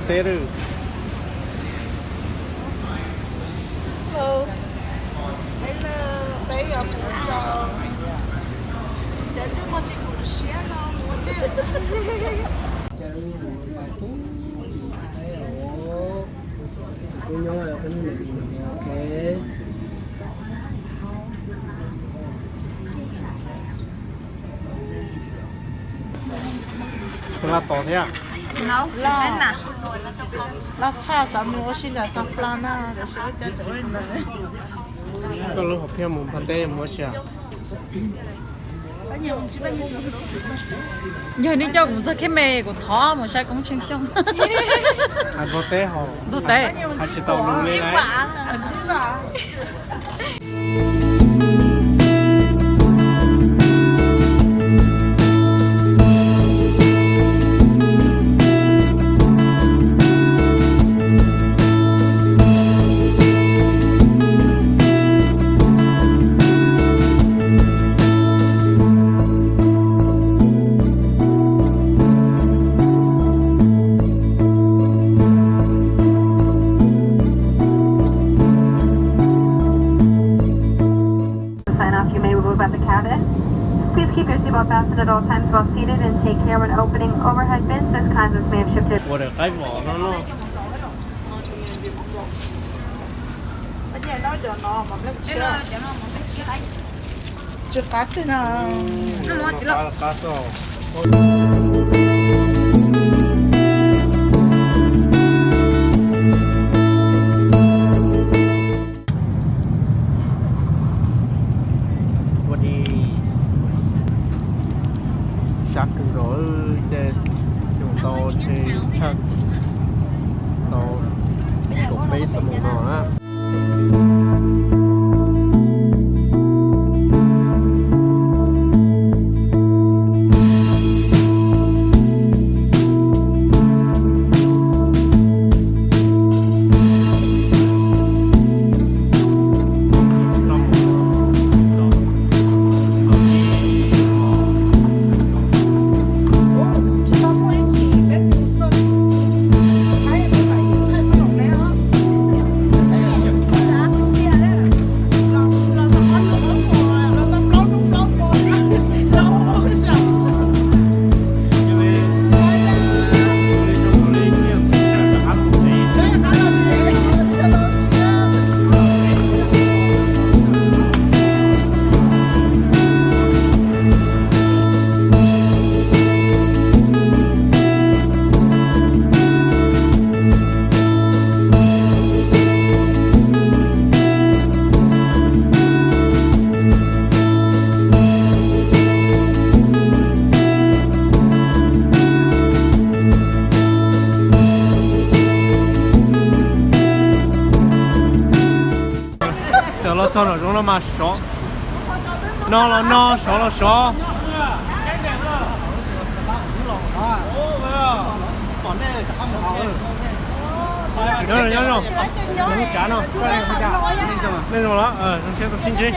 Teb lawm. Peb, peb yuav mus rau cov ntsej muag tsis khoom siab no mus. Los tos thiab. Los tshaj xav mus ua si nram Xas Flas na, tiam sis ua cas tseem ua li ntawd. Koj lub hom phiaj mus Nplog teb mus ua si? Yog nej coj kuv mus txog Kheb Me kuv thov mus saib Koob Tsheej Xyooj. Hais Nplog teb ho. Nplog teb. Hais tsis tau lus li lawm. Sign off, you may remove at the cabin. Please keep your seatbelt fastened at all times while seated and take care when opening overhead bins, as kinds may have shifted. Ua daim qaib vos no no. Tsis qab teg no. Ua di sab kawg nkaus, ces nyuam tau ntshe tshaj tau kaum peb xuab moos no na. Cov los txog nram zoov no mas sov, no los no, sov los sov. Nyob zoo, nyob zoo. Lub tsav no, nej zoo los? Zoo siab tau sib ntsib.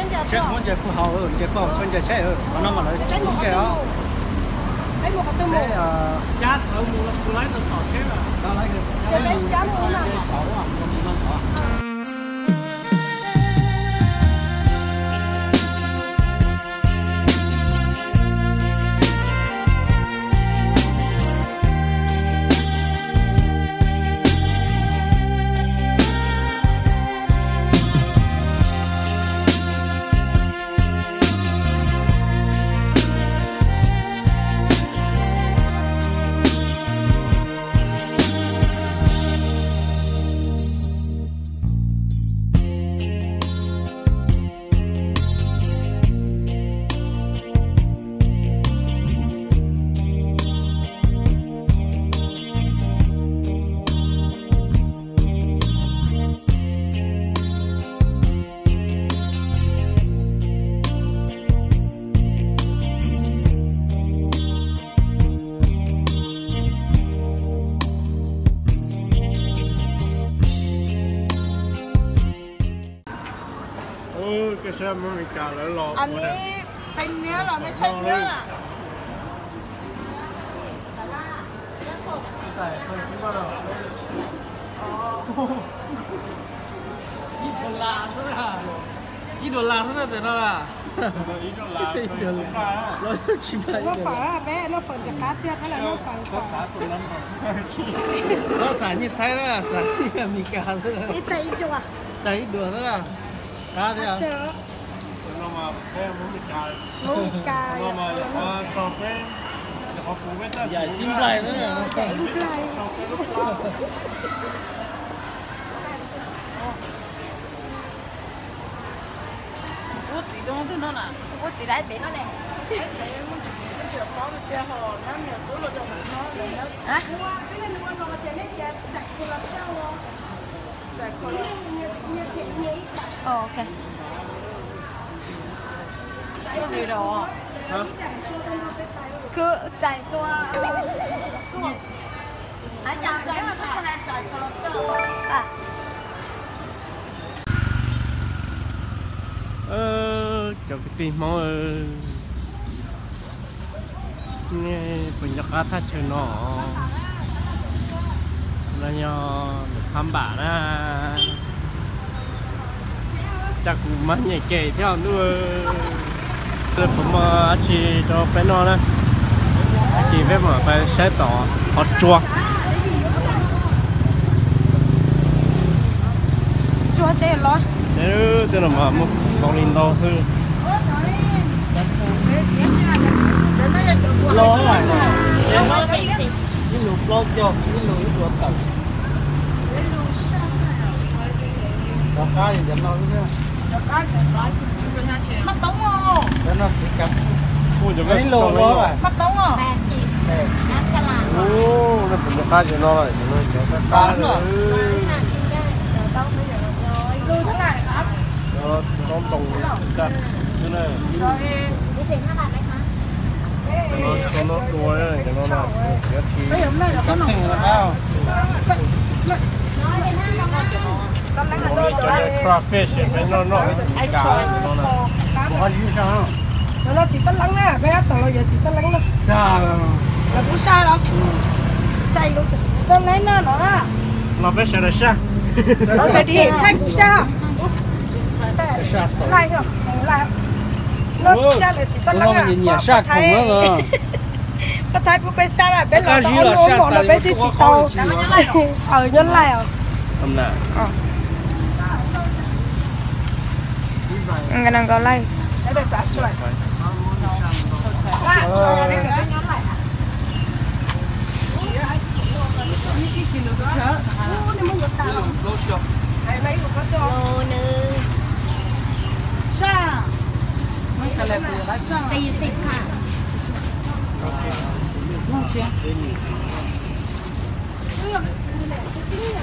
Ub, koj saib Amelikas lawv los ua daim qhov no los. Ib dollar xwb na, ib dollar xwb na tes no na. Los tsis pais. Noj fawm peb noj fawm ntxim qab tiag, peb los noj fawm. Txhob xav nyiaj Thaib na, xav nyiaj Amelikas xwb. Tag ib dua xwb na, qab thiab. Ib nplais xwb na. Ub, txiv dab tsi no ne? Kwv txais tua, tua. Cov kwv tij Hmoob, nej puas nco qab thaj chaw no? No yog lawm phab npam na. Cas kuv mas nyem kev thiab ntuj. Puas muaj dab tsi rau peb noj na? Ces peb mam pais saib tom qhov tsua. Tej no mas muaj ntau li ntau xwb. Ib lus plaub caug, ib lus ib puas tawm. Cov qab li cov no xwb. Cov no txiv kav, ib lus no. Nej puas nco qab cov no, cov no cov qab qab. Cov no txiv taub ntoo xwb na. Cov no dua, cov no na, cov tsis, cov crawfish peb noj noj ib tsis kav no na. Cov no txiv tab leeb na, peb tab tom los yuav txiv tab leeb na. Los kuv saj los, saj ib lub txiv tab leeb no no na. Los peb sawv daws saj. Thaij kuv saj. Laj, laj. No txiv saj lawm txiv tab leeb na. Pab Thaib pub peb saj na, peb los tau ob lub ob mos no peb twb tsis tau. Aws, nyob laij os. Nkaus laij.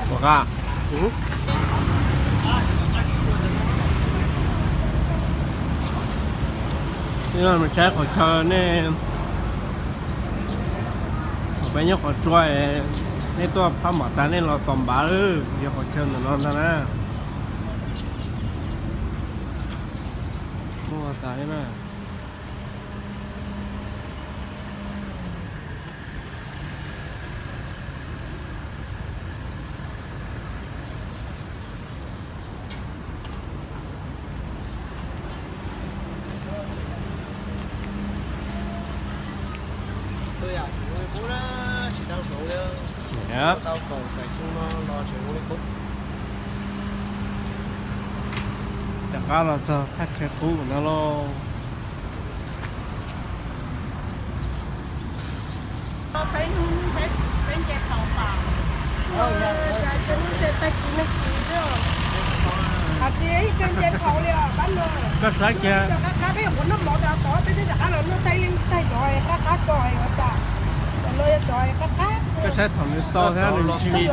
Ua ka, mus saib qhov chaw nej, peb nyob qhov tsua, nej tuaj phab npam tas nej los tos npav, yog qhov chaw ntawm no ntag na. Muaj tas thiab na. Rov qab los txog thaj chaw qub no lauj. Koj saib kiag. Koj saib thaum nws xau thiab nws tsis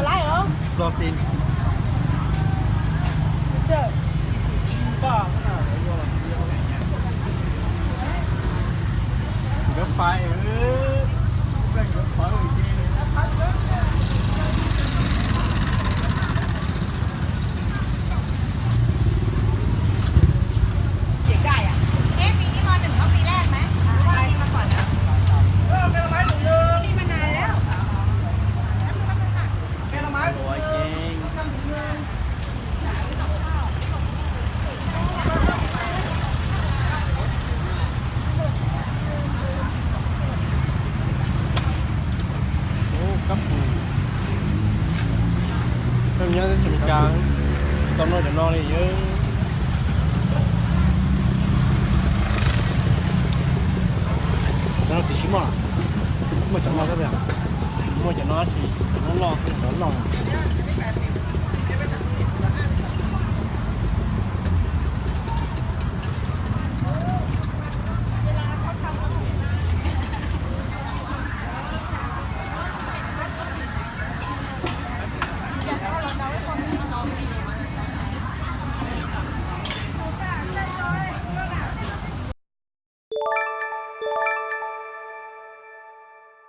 no li.